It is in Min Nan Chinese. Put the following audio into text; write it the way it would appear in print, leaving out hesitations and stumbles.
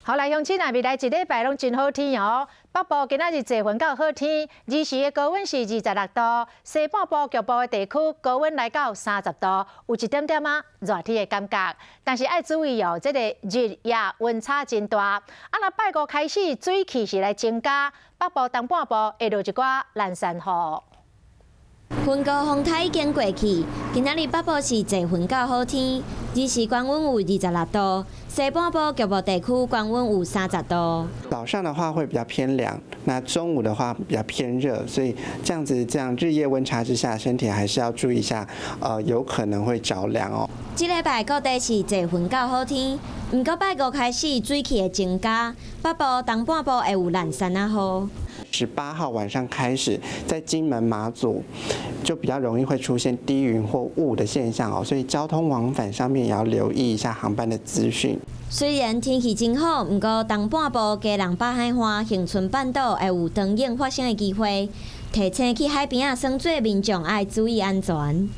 好來，鄉親啊，未來一禮拜攏真好天哦。北部今仔日濟雲到好天，日時的高溫是26度；西半部局部的地區高溫來到30度，有一點點仔熱天的感覺。但是愛注意哦，這個日夜溫差真大。啊，若拜五開始水汽是來增加，北部東半部會落一寡蘭山雨。雲高風台已經過去，今仔日北部是濟雲到好天，日時高溫有26度，西半部局部地區高溫有30度。早上的話會比較偏涼，那中午的話比較偏熱，所以這樣子這樣日夜溫差之下，身體還是要注意一下，有可能會著涼哦。這禮拜各地是濟雲到好天，毋過拜五開始水汽會增加，北部東半部會有蘭山仔雨。 18號晚上開始，在金門馬祖就比較容易會出現低雲或霧的現象哦，所以交通往返上面也要留意一下航班的資訊。雖然天氣真好，毋過東半部基隆北海岸、恆春半島會有長影發生的機會，提醒去海邊仔耍水民眾愛注意安全。